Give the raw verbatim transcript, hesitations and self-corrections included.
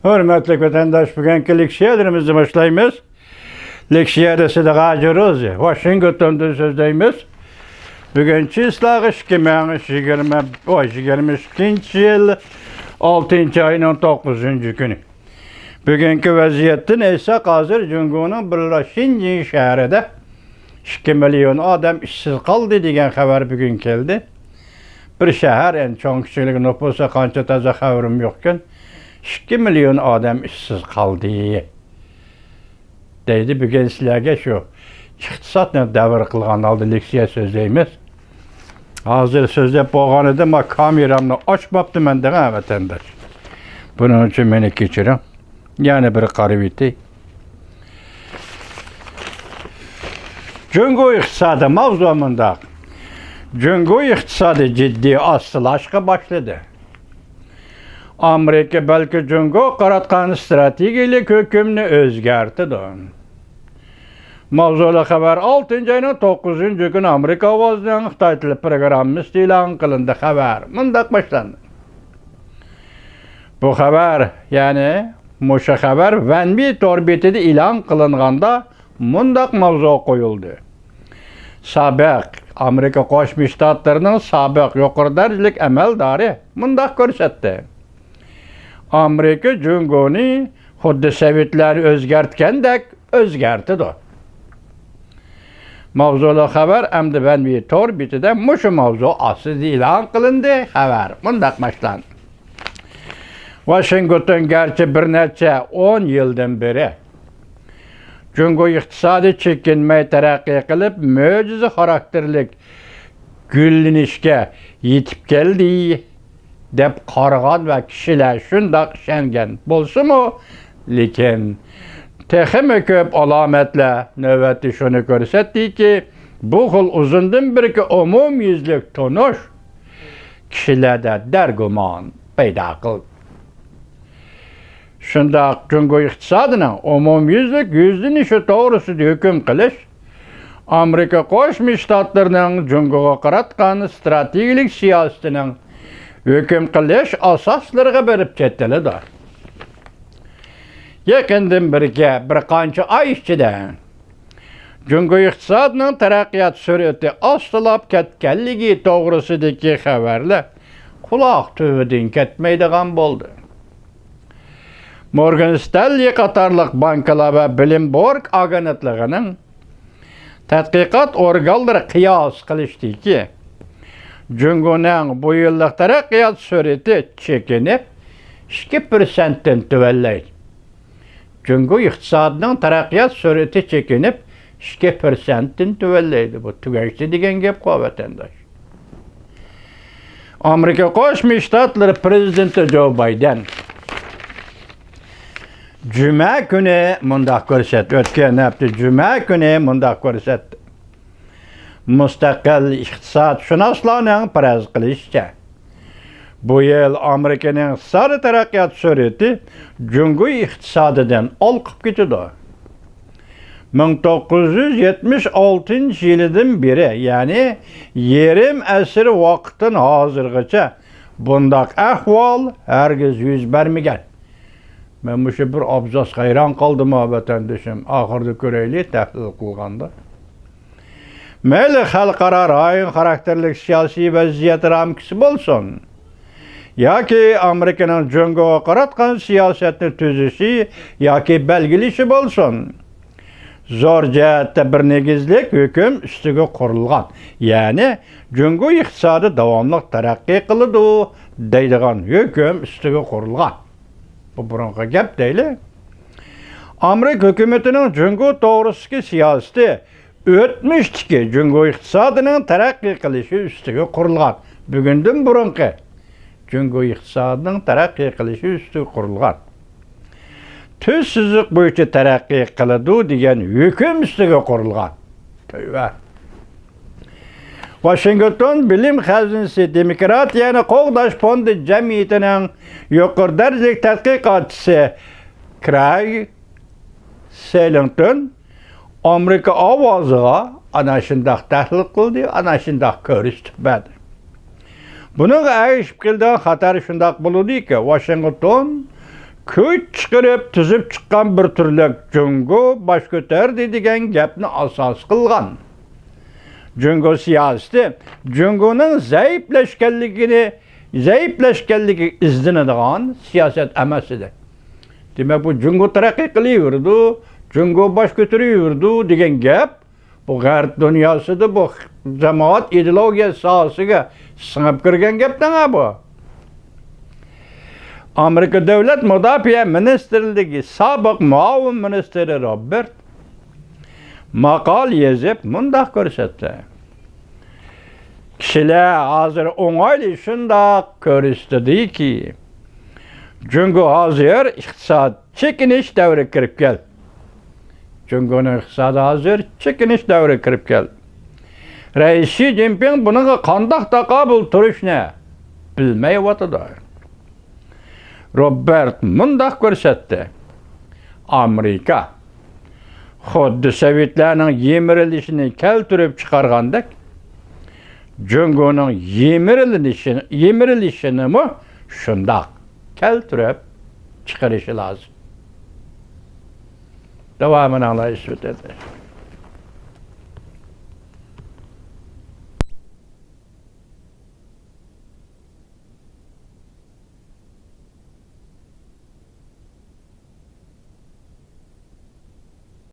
ھۆرمەتلىك ۋەتەنداش، بۈگۈنكى لېكسىيەلىرىمىزنى باشلايمىز. لېكسىيەدە سىدىق ھاجى روزى، ۋاشىنگتوندىن سۆزلەيمىز. بۈگۈن چىسلاغا ئىككى مىڭ يىگىرمە، ۋاي، يىگىرمە ئىككىنچى يىل، ئالتىنچى ئاينىڭ توققۇزىنچى كۈنى. بۈگۈنكى ۋەزىيەتتىن ئېيتساق، ھازىر جۇڭگونىڭ بىرلا شىنجىڭ شەھىرىدە ئىككى مىليون ئادەم ئىشسىز قالدى دېگەن خەۋەر بۈگۈن كەلدى. بىر شەھەر، ئەنە، چوڭ كىچىكلىك، نوپۇسى قانچە، تازا خەۋىرىم يوقكەن. ئىككى مىليون ئادەم ئىشسىز قالدى. دەيدۇ، بۈگۈن سىلەرگە شۇ ئىقتىسادنى دەۋر قىلغان ھالدا لېكسىيە سۆزلەيمىز. ھازىر سۆزلەپ بولغانىدىم، ما كامېرامنى ئاچماپتىمەن دەڭە، ۋەتەنداش. بۇنىڭ ئۈچۈن مېنى كەچۈرۈڭ. يەنە بىر قارىۋېتەي. جۇڭگو ئىقتىسادى ماۋزۇ مۇنداق. جۇڭگو ئىقتىسادى جىددىي ئاستىلاشقا باشلىدى. ئامېرىكا بەلكى جۇڭگوغا قاراتقان ئىستراتېگىيەلىك ھۆكۈمنى ئۆزگەرتىدۇ. ماۋزۇلۇق خەۋەر ئالتىنچى ئاينىڭ توققۇزىنچى كۈنى ئامېرىكا ئاۋازىنىڭ خىتاي تىلى پروگراممىسىدا ئېلان قىلىندى. خەۋەر مۇنداق باشلاندى. بۇ خەۋەر، يەنى مۇشۇ خەۋەر ۋەنبى تور بېتىدە ئېلان قىلىنغاندا، مۇنداق ماۋزۇ قويۇلدى. سابىق ئامېرىكا قوشما شتاتلىرىنىڭ سابىق يۇقىرى دەرىجىلىك ئەمەلدارى مۇنداق كۆرسەتتى. ئامېرىكا جۇڭگونى خۇددى سوۋېتلارنى ئۆزگەرتكەندەك ئۆزگەرتىدۇ. ماۋزۇلۇق خەۋەر ئەمدى ۋەنۋى تور بېتىدە مۇشۇ ماۋزۇ ئاستىدا ئېلان قىلىندى. خەۋەر مۇنداق باشلاندى. ۋاشىنگتون گەرچە بىر نەچچە ئون يىلدىن بېرى جۇڭگو ئىقتىسادى چېكىنمەي تەرەققىي قىلىپ، مۆجىزە خاراكتېرلىك گۈللىنىشكە يېتىپ كەلدى دەپ قارىغان ۋە كىشىلەر شۇنداق ئىشەنگەن بولسىمۇ، لېكىن تېخىمۇ كۆپ ئالامەتلەر نۆۋەتتە شۇنى كۆرسەتتىكى، بۇ خىل ئۇزۇندىن بېرىكى ئومۇميۈزلۈك تونۇش كىشىلەردە دەرگۇمان پەيدا قىلدى. شۇنداق، جۇڭگو ئىقتىسادىنىڭ ئومۇميۈزلۈك يۈزلىنىشى توغرىسىدا ھۆكۈم قىلىش ئامېرىكا قوشما شتاتلىرىنىڭ جۇڭگوغا قاراتقان ئىستراتېگىيەلىك سىياسىتىنىڭ ھۆكۈم قىلىش ئاساسلىرىغا بېرىپ چېتىلىدۇ. يېقىندىن بېرىكى بىر قانچە ئاي ئىچىدە جۇڭگو ئىقتىسادىنىڭ تەرەققىيات سۈرئىتى ئاستىلاپ كەتكەنلىكى توغرىسىدىكى خەۋەرلەر قۇلاق تۈۋىدىن كەتمەيدىغان بولدى. مورگان ستانلى قاتارلىق بانكىلار ۋە بلومبېرگ ئاگېنتلىقىنىڭ تەتقىقات ئورگانلىرى قىياس قىلىشتىكى، جۇڭگونىڭ بۇ يىللىق تەرەققىيات سۈرئىتى چېكىنىپ، ئىككى پىرسەنتتىن تۆۋەنلەيدۇ. جۇڭگو ئىقتىسادىنىڭ تەرەققىيات سۈرئىتى چېكىنىپ، ئىككى پىرسەنتتىن تۆۋەنلەيدۇ. بۇ تۈگەشتى دېگەن گەپقۇ، ۋەتەنداش. ئامېرىكا قوشما شتاتلىرى پرېزىدېنتى جو بايدېن جۈمە كۈنى مۇنداق كۆرسەتتى. ئۆتكەن ھەپتە جۈمە كۈنى مۇنداق كۆرسەتتى. مۇستەقىل ئىقتىسادشۇناسلارنىڭ پەرەز قىلىشىچە، بۇ يىل ئامېرىكىنىڭ ئىقتىسادىي تەرەققىيات سۈرئىتى جۇڭگو ئىقتىسادىدىن ئالقىپ كېتىدۇ. مىڭ توققۇز يۈز يەتمىش ئالتىنچى يىلىدىن بېرى، يەنى يېرىم ئەسىر ۋاقىتتىن ھازىرغىچە بۇنداق ئەھۋال ھەرگىز يۈز بەرمىگەن. مەن مۇشۇ بىر ئابزاسقا ھەيران قالدىم، ۋەتەندىشىم. ئاخىرىدا كۆرەيلى، تەھلىل قىلغاندا. مەيلى خەلقئارا رايون خاراكتېرلىك سىياسىي ۋەزىيەت رامكىسى بولسۇن، ياكى ئامېرىكىنىڭ جۇڭگوغا قاراتقان سىياسەتنى تۈزۈشى ياكى بەلگىلىشى بولسۇن، زور جەھەتتە بىر نېگىزلىك ھۆكۈم ئۈستىگە قۇرۇلغان، يەنى جۇڭگو ئىقتىسادى داۋاملىق تەرەققىي قىلىدۇ دەيدىغان ھۆكۈم ئۈستىگە قۇرۇلغان. بۇ بۇرۇنقى گەپ دەيلى. ئامېرىكا ھۆكۈمىتىنىڭ جۇڭگو توغرىسىدىكى سىياسىتى ئۆتمۈشتىكى جۇڭگو ئىقتىسادىنىڭ تەرەققىي قىلىشى ئۈستىگە قۇرۇلغان. بۈگۈندىن بۇرۇنقى جۇڭگو ئىقتىسادىنىڭ تەرەققىي قىلىشى ئۈستىگە قۇرۇلغان. تۈز سىزىق بويىچە تەرەققىي قىلىدۇ دېگەن ھۆكۈم ئۈستىگە قۇرۇلغان. تۆۋە. ۋاشىنگتون بىلىم خەزىنىسى دېموكراتىيەنى قوغداش فوندى جەمئىيىتىنىڭ يۇقىرى دەرىجىلىك تەتقىقاتچىسى كرايگ سېلىڭتون ئامېرىكا ئاۋازىغا ئانا شۇنداق تەھلىل قىلدى، ئانا شۇنداق كۆرسىتىپ بەردى. بۇنىڭغا ئەگىشىپ كېلىدىغان خەتەر شۇنداق بولىدۇكى، ۋاشىنگتون كۈچ چىقىرىپ تۈزۈپ چىققان بىر تۈرلۈك جۇڭگو باش كۆتەردى دېگەن گەپنى ئاساس قىلغان. جۇڭگو سىياسىتى جۇڭگونىڭ زەئىپلەشكەنلىكىنى، زەئىپلەشكەنلىكىگە ئىزدىنىدىغان سىياسەت ئەمەس ئىدى. دېمەك، بۇ جۇڭگو تەرەققىي قىلىۋېرىدۇ، جۇڭگو باش كۆتۈرۈۋېرىدۇ دېگەن گەپ، بۇ غەرب دۇنياسىدا بۇ جامائەت ئىدېئولوگىيە ساھەسىگە سىڭىپ كىرگەن گەپتەڭ بۇ. ئامېرىكا دۆلەت مۇداپىئە مىنىستىرلىكى سابىق مۇئاۋىن مىنىستىرى روبېرت ماقالە يېزىپ مۇنداق كۆرسەتتى: كىشىلەر ھازىر ئوڭايلى شۇنداق كۆرسىتىدۇكى، جۇڭگو ھازىر ئىقتىساد چېكىنىش دەۋرىگە كىرىپ كەل. جۇڭگونىڭ ئىقتىسادى ھازىر چېكىنىش دەۋرىگە كىرىپ كەل. رەئىس شى جىنپىڭ بۇنىڭغا قانداق تاقابىل تۇرۇشنى بىلمەيۋاتىدۇ. روبېرت مۇنداق كۆرسەتتى: ئامېرىكا خۇددى سوۋېتلارنىڭ يىمىرىلىشىنى كەلتۈرۈپ چىقارغاندەك، جۇڭگونىڭ يىمىرىلىشىنى، يىمىرىلىشىنىمۇ شۇنداق كەلتۈرۈپ چىقىرىشى لازىم. داۋامىنى ئاڭلايسىز.